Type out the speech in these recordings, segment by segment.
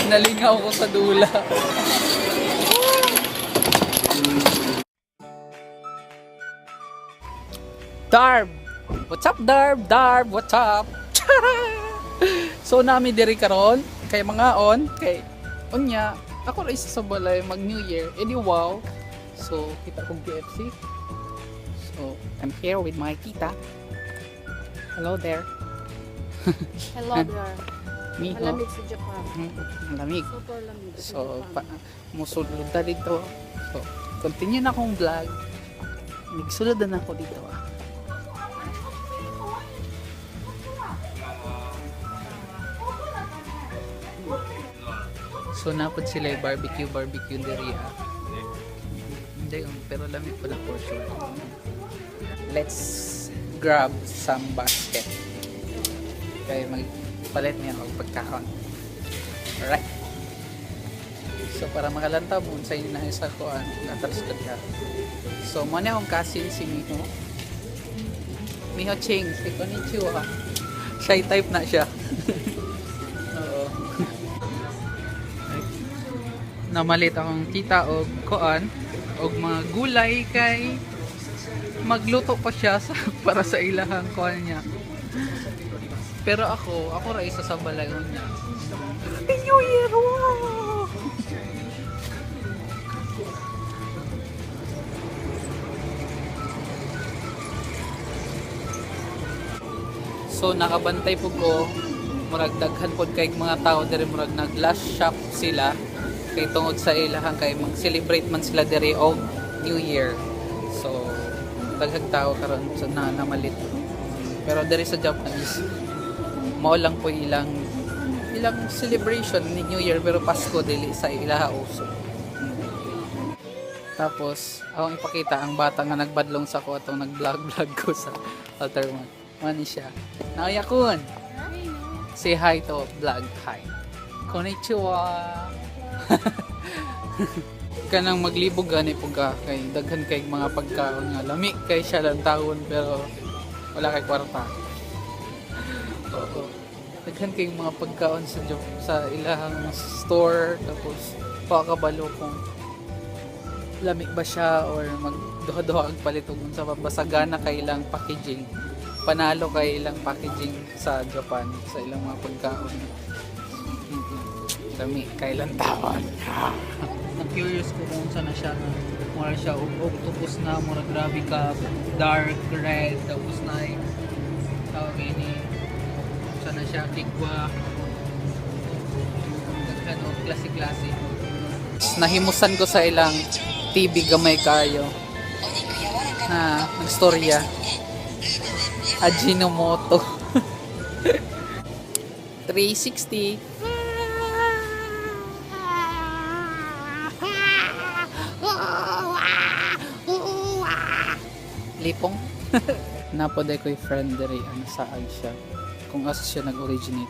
Nalingaw ko sa dula. Darb! What's up, Darb? Darb, what's up? So nami diri karon kay mga on kay unya ako ra isa sa balay mag New Year. Edi wow. So kita kong KFC. So I'm here with my tita. Hello there. Hello there. Miho. Malamig sa Japan. Ang lamig. Super lamig sa So, Japan. musulod ta dito. So, continue na akong vlog. Nagsulod na ako dito ah. So, napod sila yung barbecue, barbecue diri ah. Hindi, pero lamig pala for sure. Let's grab some basket. Kaya magpalit niya ako pagkaon. Alright. So para makalantaw mo sa inyo na isa ko ang atras ko diha. So mo na akong cousin si Miho. Miho Ching, si konnichiwa. Shy type na siya. Oo. Ay, namalit akong tita og kuan og mga gulay kay magluto pa siya sa, para sa ilahang kuan niya. Pero ako, ako ra isa sa balay niya. Happy New Year! Wow! So nakabantay po ko murag daghan pod kay mga tao diri, murag nag last shop sila kay tungod sa ilahang kay mag-celebrate man sila diri og New Year. So daghang tao karon so na namalit. Pero diri sa Japan is mao lang po ilang ilang celebration ni New Year, pero Pasko dili sa ilaha uso. Tapos, akong ipakita ang bata nga nagbadlong sa ko atong nag-vlog-vlog ko sa alter one. Mani siya. Naoya-kun! Say hi to vlog. Hi. Konnichiwa! Kanang maglibog gani po ka kay daghan kay mga pagkaon nga lami kay siya lang taon pero wala kay kwarta. Oo. Daghan kay mga pagkaon sa sa ilahang store, tapos pakabalo kung lami ba siya or magduha-duha ang palit og unsa pa, basta gana kay ilang packaging, panalo kay ilang packaging sa Japan sa ilang mga pagkaon. Lami kay ilang taon. Na curious ko kung unsa na siya nga mura siya og octopus na mura grabe ka dark red, tapos na ay tawag ini unsa na siya, tigwa, daghan og klase-klase. Nahimusan ko sa ilang TV gamay kayo na nagstorya Ajinomoto 360. Lipong. Napoday ko'y friend diri ang saag siya kung asa siya nag-originate,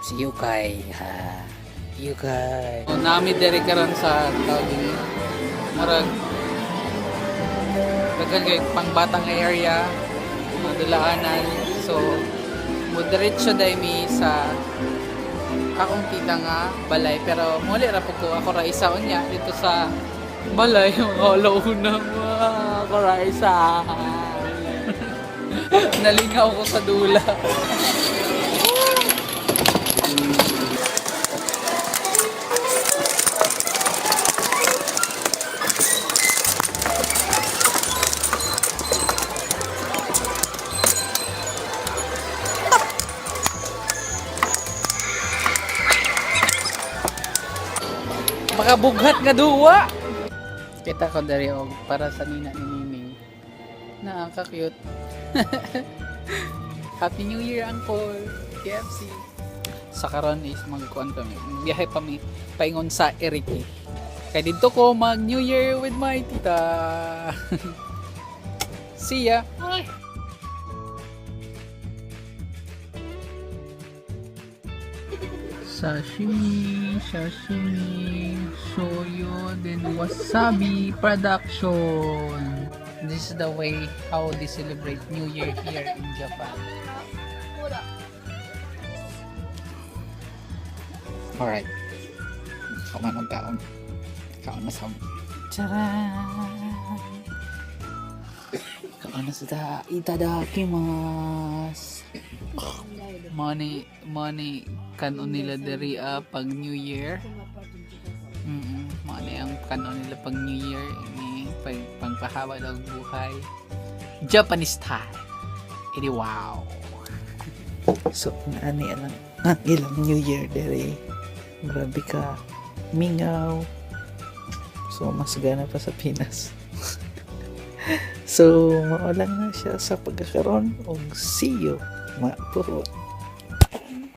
si Yukay ha. Yukay. So, nami diri karon sa tawag ini murag daghan kay pangbatang area, mga dulaanan. So mo diretso dai mi sa akong tita nga balay, pero muli ra po ko, ako ra isa unya dito sa balay. Mga alauna ako ra isa. Nalingaw ko sa dula. Makabughat nga duwa. Kita ko dari og para sa nina ni Nining. Na ang ka-cute. Happy New Year, Uncle. KFC. Sa karon is magkuan kami. Biyahe pa mi paingon sa Eriki. Kay didto ko mag New Year with my tita. See ya. Sashimi, sashimi, shoyu, then wasabi production. This is the way how they celebrate New Year here in Japan. Alright. Kaon og kaon. Kaon na sa. Charan! Kaon na sa. Itadakimasu! Money, money, kanon nila diri ah, pag New Year. Mao ang kanon nila pag New Year, ini pag pangpahaba og buhay. Japanese style. Ini wow. So, naani ang ilang New Year dere. Grabe ka mingaw. So, mas gana pa sa Pinas. So, mao lang na siya sa pagkakaroon og see you, mapuro.